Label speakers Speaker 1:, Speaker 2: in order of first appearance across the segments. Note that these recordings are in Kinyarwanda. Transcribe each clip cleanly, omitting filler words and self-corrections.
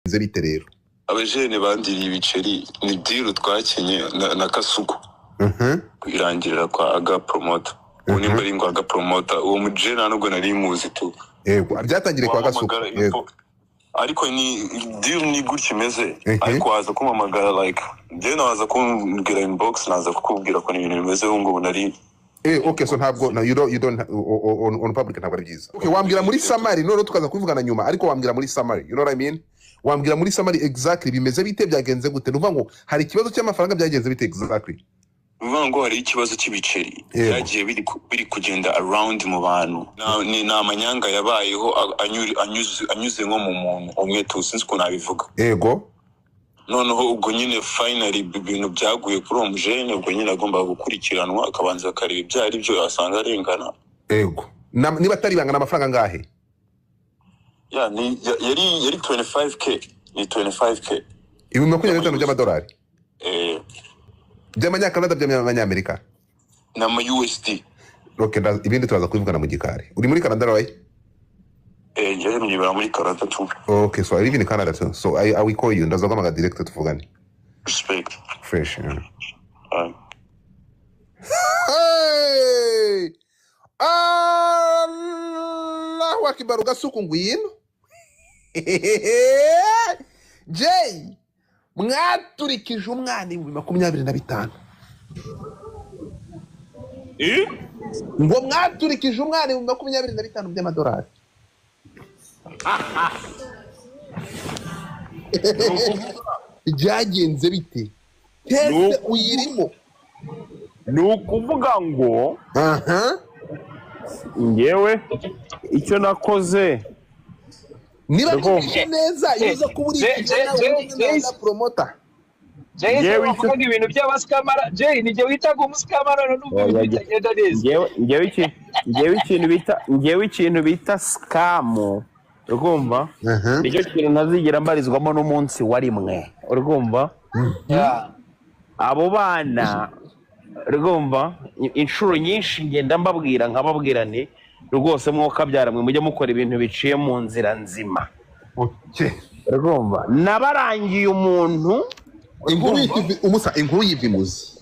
Speaker 1: Bite rero?
Speaker 2: Abajene bandiriye ibiceri, ni deal twakinye na Kasuku, irangirira kwa Aga Promoter. Ubu nimba ari ngo Aga Promoter, uwo mujene nta nubwo nari muzi tu.
Speaker 1: Yego, byatangiriye kwa Gasuku.
Speaker 2: Wahamagara
Speaker 1: Yego.
Speaker 2: Ariko ni deal, ni gutya imeze. Ariko waza kumpamagara, like njyewe nawaza kumbwira inbox, naza kukubwira ko ibintu bimeze ubu ngubu nari
Speaker 1: Okay, so ntabwo, no, you don't on public, ntabwo ari byiza. Okay, wambwira muri summary, noneho tukaza kubivugana nyuma, ariko wambwira muri summary, you know what I mean? Wambwira muri summary exactly bimeze bite, byagenze gute? Ni ukuvuga ngo hari ikibazo cy'amafaranga, byagenze bite exactly?
Speaker 2: Bivuga ngo hari ikibazo cy'ibiceri byagiye biri kugenda around mu bantu. Ni amanyanga yabayeho anyuze nko mu muntu umwe tu, sinzi ukuntu nabivuga. Noneho ubwo nyine finally ibintu byaguye kuri uwo mujene, ubwo nyine agomba gukurikiranwa, akabanza akareba ibyo ari byo, yasanga arengana.
Speaker 1: Yego. Niba atari ibanga, ni amafaranga angahe?
Speaker 2: Ya, ni yari 25K, ni 25K.
Speaker 1: 25,000 by'amadolari?
Speaker 2: Eh.
Speaker 1: By'amanyakanada, by'amanyamerika?
Speaker 2: Ni ama USD.
Speaker 1: Okay, ibindi turaza kubivugana mu gikari. Uri muri Canada, right?
Speaker 2: Eh, njyewe nibera muri Canada tu.
Speaker 1: Okay, so I live in Canada too, so I will call you, ndaza guhamagara direct tuvugane.
Speaker 2: Respect.
Speaker 1: Fresh, yeah.
Speaker 2: Alright.
Speaker 1: Hey! Allahu akbar! Gasuku, ngwino. Jay, mwaturikije umwana 25,000.
Speaker 3: Eh?
Speaker 1: Ngo mwaturikije umwana 25,000 by'amadolari. Byagenze bite? Tese uyirimo?
Speaker 3: Ni ukuvuga ngo ngewe icyo nakoze
Speaker 1: Niba
Speaker 3: Ndumva.
Speaker 1: byumvishe neza, iyo uza kuba uri
Speaker 4: Jay,
Speaker 1: nawe
Speaker 4: Jay,
Speaker 1: uri kumwe na
Speaker 4: Jay.
Speaker 1: promoter.
Speaker 4: Jay se
Speaker 3: Yewe
Speaker 4: wavugaga ibintu by'abascammer, Jay, ni jye witaga umuscammer, none numva ibintu
Speaker 3: Oya,
Speaker 4: bitagenda neza.
Speaker 3: Ngewe ikintu bita scam, urumva, nicyo kintu ntazigera mbarizwamo n'umunsi wa rimwe, urumva. Abo bana, urumva, inshuro nyinshi ngenda mbabwira, nkababwira nti rwose mwokabyara mwe, mujye mukora ibintu biciye mu nzira nzima. Urumva, nabarangiye umuntu.
Speaker 1: Inkuru umusa, inkuru yiva imuzi.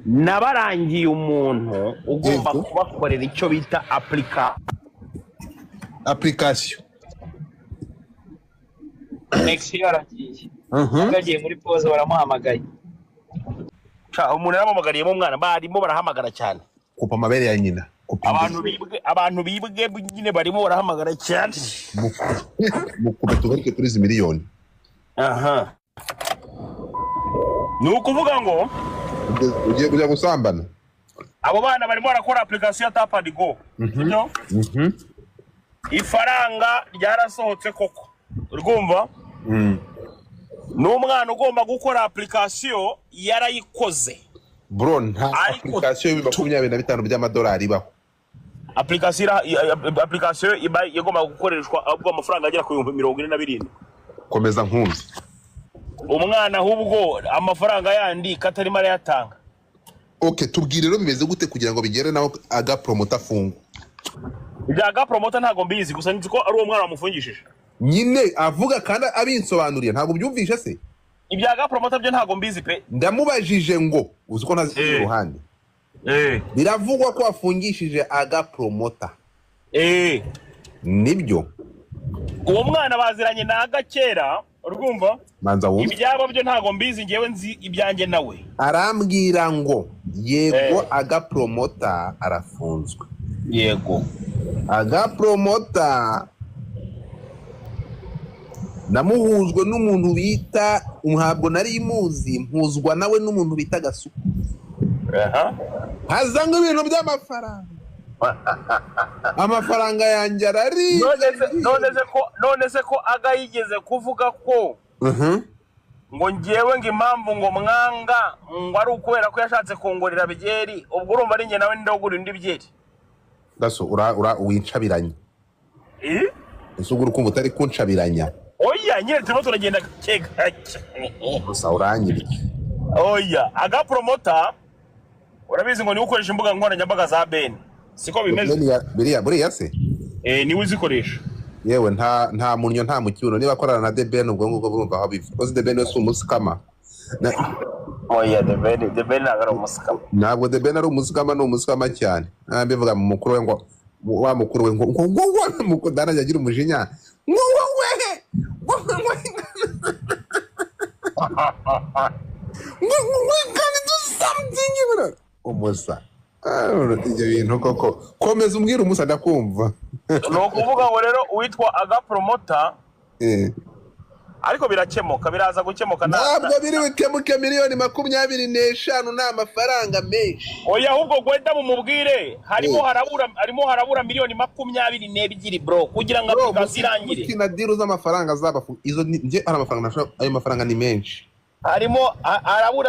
Speaker 3: Nabarangiye umuntu ugomba kubakorera icyo bita apurika
Speaker 1: Application.
Speaker 4: Next year aragiye. Yagiye muri pause, baramuhamagaye.
Speaker 3: Sha, umuntu yaramuhamagariyemo umwana, barimo barahamagara cyane.
Speaker 1: Kupa amabere ya nyina, kupa.
Speaker 3: Abantu bibwe, abantu bibwe nyine barimo barahamagara cyane.
Speaker 1: Mukupe, tugaruke kuri izi miliyoni.
Speaker 3: Aha, ni ukuvuga ngo
Speaker 1: Ugiye kujya gusambana.
Speaker 3: Abo bana barimo barakora application ya Tap and Go, sibyo? Ifaranga ryarasohotse koko, urumva, n'umwana ugomba gukora application yarayikoze.
Speaker 1: Bro, nta
Speaker 3: Ariko
Speaker 1: application y'25,000 by'amadolari ibaho.
Speaker 3: Application iba igomba gukoreshwa ahubwo amafaranga agera ku 47,000.
Speaker 1: Komeza nkumve.
Speaker 3: Umwana ahubwo amafaranga yandi katarimo arayatanga.
Speaker 1: Okay, tubwire rero bimeze gute kugira ngo bigere naho Aga Promoter afungwa?
Speaker 3: Ibya Aga Promoter ntabwo mbizi, gusa nzi ko ari uwo mwana wamufungishije.
Speaker 1: Nyine avuga kandi abinsobanuriye, ntabwo byumvishe se?
Speaker 3: Ibya Aga Promoter byo ntabwo mbizi pe.
Speaker 1: Ndamubajije ngo uzi ko ntazi iruhande. Biravugwa ko wafungishije Aga Promoter. Nibyo?
Speaker 3: Uwo mwana baziranye na Aga kera, urumva.
Speaker 1: Manza wumve.
Speaker 3: Ibyabo byo ntabwo mbizi, ngewe nzi ibyanjye nawe.
Speaker 1: Arambwira ngo yego, Aga Promoter arafunzwe. Aga Promoter namuhujwe n'umuntu bita, ntabwo nari muzi, mpuzwa nawe n'umuntu bita Gasuku. Haza ngo ibintu by'amafaranga, amafaranga yanjye arari.
Speaker 3: None se ko Aga yigeze kuvuga ko ngo ngewe ngo impamvu ngo mwanga ngo ari ukubera ko yashatse kungurira byeri, ubwo urumva ari njye nawe ndogura indi byeri?
Speaker 1: Gaso, ura wincabiranya.
Speaker 3: Eh?
Speaker 1: Ese ubwo urukumva utari kuncabiranya?
Speaker 3: Oya nyine, turimo turagenda gake gake.
Speaker 1: Gusa uranyibye.
Speaker 3: Oya, Aga Promoter urabizi ngo niwe ukoresha imbuga nkoranyambaga za Ben, siko bimeze?
Speaker 1: Biriya buriya se?
Speaker 3: Eh, niwe uzikoresha.
Speaker 1: Yewe, nta munnyo, nta mu kibuno. Niba akorana na The Ben, ubwo ngubwo burumva aho biva. Uzi The Ben we si umuscammer.
Speaker 3: Oya, The Ben, The Ben ntabwo ari umuscammer.
Speaker 1: Ntabwo The Ben ari umuscammer, ni umuscammer cyane. Mbivuga mu mukuru we, ngo wa mukuru we, ngo ngo danajya agira umujinya, ngo wowe ngo we can do something, bro. Umusa. Ah, ibyo bintu koko, komeza umbwire umusa, ndakumva.
Speaker 3: Ni ukuvuga ngo rero uwitwa Aga Promoter, ariko birakemuka, biraza gukemuka.
Speaker 1: Ntabwo biri bukemuke. Miliyoni 25 ni amafaranga menshi.
Speaker 3: Oya, ahubwo gweda mumubwire harimo harabura miliyoni 22, bro, kugira ngo
Speaker 1: Bro,
Speaker 3: application irangire.
Speaker 1: Mukina deal z'amafaranga z'abafu izo njye hari amafaranga ayo mafaranga ni menshi.
Speaker 3: Harimo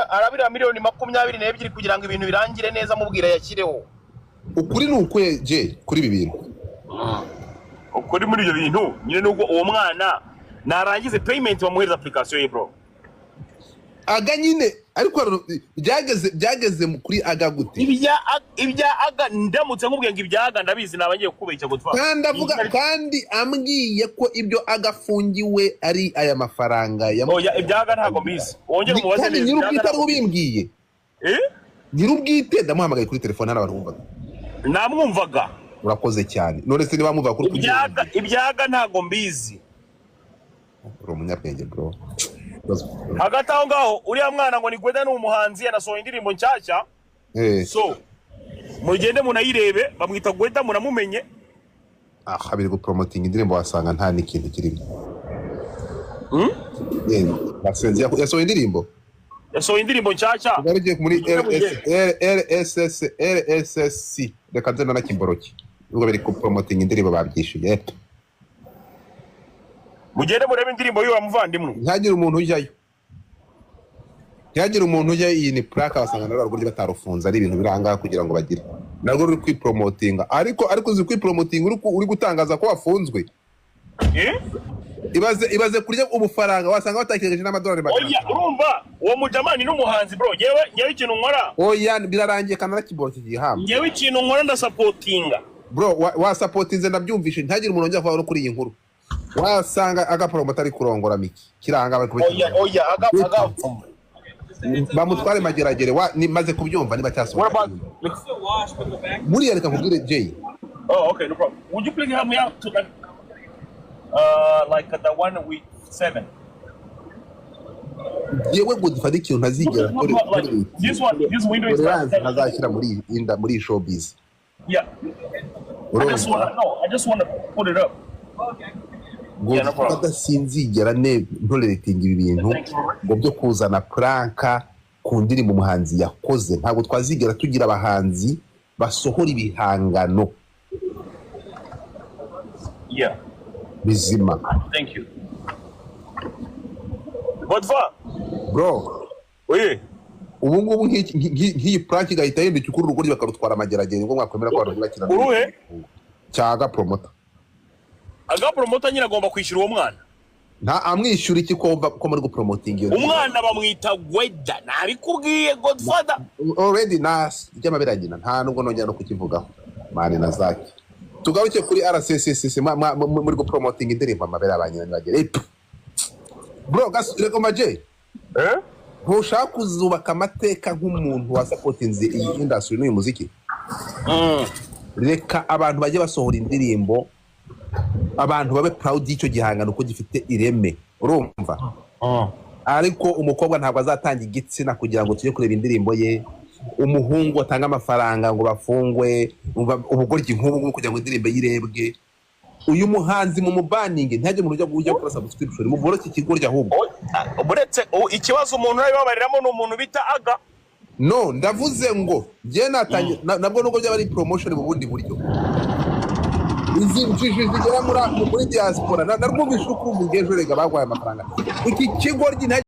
Speaker 3: harabura miliyoni 22 kugira ngo ibintu birangire neza. Mubwira yashyireho.
Speaker 1: Ukuri ni ukuye je kuri ibi bintu?
Speaker 3: Ukuri muri ibyo bintu nyine nubwo uwo mwana narangize payment, bamuhereza application ye, bro.
Speaker 1: Aga nyine, ariko byageze kuri Aga gute?
Speaker 3: Ibya Aga, ndamutse nkubwiye ngo ibya Aga ndabizi, naba ngiye kukubeshya gutwa.
Speaker 1: Kandi avuga, kandi ambwiye ko ibyo Aga afungiwe ari aya mafaranga ya
Speaker 3: Oya, ibya Aga ntabwo mbizi, wongere umubaze
Speaker 1: Kandi
Speaker 3: neza.
Speaker 1: nyir'ubwite
Speaker 3: Ibya Aga
Speaker 1: ari ubimbwiye.
Speaker 3: Eh?
Speaker 1: Nyir'ubwite ndamuhamagaye kuri telefone, hano abantu bumvaga.
Speaker 3: Namwumvaga.
Speaker 1: Urakoze cyane. None se niba muva kuri
Speaker 3: Ibya Aga ntabwo mbizi.
Speaker 1: Uri umunyabwenge, bro.
Speaker 3: Hagati aho ngaho, uriya mwana ngo ni Gweda, ni umuhanzi, yanasohoye indirimbo nshyashya. So mugende munayirebe, bamwita Gweda, munamumenye.
Speaker 1: Aha biri gupromotinga indirimbo, wasanga nta n'ikintu kirimo. Yasohoye indirimbo.
Speaker 3: Yasohoye indirimbo nshyashya.
Speaker 1: Tugarukiye muri
Speaker 3: Mugende.
Speaker 1: RSS RSSC, reka nze nanakimboroke ubwo biri gupromotinga indirimbo babyishyuye.
Speaker 3: Mugende murebe indirimbo y'uwo muvandimwe.
Speaker 1: Ntihagire umuntu ujyayo, ntihagire umuntu ujyayo. Iyi ni prank, basanga narwo rwo batarufunze, ari ibintu biri ahangaha kugira ngo bagire narwo ruri kwipromotinga. Ariko uzi kwipromotinga uri gutangaza ko wafunzwe?
Speaker 3: Eh?
Speaker 1: Ibaze kurya ubufaranga, wasanga batakirengeje n'amadolari magana
Speaker 3: Oya.
Speaker 1: atanu.
Speaker 3: Urumva uwo mujamani n'umuhanzi, bro. Ngewe ikintu nkora,
Speaker 1: Oya, birarangiye, kanakiboroke gihamba.
Speaker 3: ngewe ikintu nkora, ndasupportinga.
Speaker 1: Bro, wasupportinze, ndabyumvishe. Ntihagire umuntu wongera kuvuga no kuri iyi nkuru. Wasanga agapromoter ari kurongora miki kiranga bari
Speaker 3: Oya.
Speaker 1: kubishyira.
Speaker 3: Oya, aga
Speaker 1: Bamutware mageragere maze kubyumva niba
Speaker 3: What
Speaker 1: cyasohoka.
Speaker 3: about
Speaker 1: Buriya reka nkubwire, Jay.
Speaker 3: Oh, okay, no problem. Would you please help me out to like the one with seven?
Speaker 1: Yewe, ngo dufate ikintu ntazigera
Speaker 3: Like this one, this window is
Speaker 1: tolerance ntazashyira muri iyi muri iyi showbiz.
Speaker 3: Yeah. I just
Speaker 1: Urumva?
Speaker 3: wanna, no, I just wanna put it up.
Speaker 1: Ngo
Speaker 3: Yeah, no problem.
Speaker 1: adasinzigera ne ntoleratinga ibi bintu ngo byo kuzana prank ku ndirimbo umuhanzi yakoze. Ntabwo twazigera tugira abahanzi basohora ibihangano bizima.
Speaker 3: Thank you. Godfa.
Speaker 1: Bro.
Speaker 3: Oui.
Speaker 1: Ubu ngubu nk'iyi prank igahita yenda ukuri, urugo bakarutwara amageragere, ngo mwakwemera ko abantu bakina
Speaker 3: Uruhe?
Speaker 1: Cyaga Promoter.
Speaker 3: Aga Promoter nyine agomba kwishyura uwo mwana.
Speaker 1: Nta amwishyura iki ko muri gupromotinga iyo?
Speaker 3: Umwana bamwita Gweda. Nabikubwiye, Godfather.
Speaker 1: Already nas ry'amabere, nta nubwo nongera no kukivugaho mani na zaki. Tugaruke kuri RCCC, muri gupromotinga indirimbo, amabere abanyina ntibagere. Bro, reka maje.
Speaker 3: Eh?
Speaker 1: Ntushaka kuzubaka amateka nk'umuntu wasupportinze iyi industry n'uyu muziki? Reka abantu bajye basohora indirimbo, abantu babe proud y'icyo gihangano ko gifite ireme, urumva? Ariko umukobwa ntabwo azatanga igitsina kugira ngo tujye kureba indirimbo ye. Umuhungu atanga amafaranga ngo bafungwe. Umva, ubugoryi nk'ubu ngubu kugira ngo indirimbo ye irebwe. Uyu muhanzi mu mubaninge, ntihagire umuntu ujya gukora subscription, muboroke ikigoryi ahubwo.
Speaker 3: Uretse ikibazo umuntu arabibabariramo ni umuntu bita Aga.
Speaker 1: No, ndavuze ngo njye natangiye nabwo nubwo byaba ari promotion mu bundi buryo. Izi njiji zigera muri diaspora narwumvishe ukumva ejo rega bagwaye amafaranga iki kigoryi.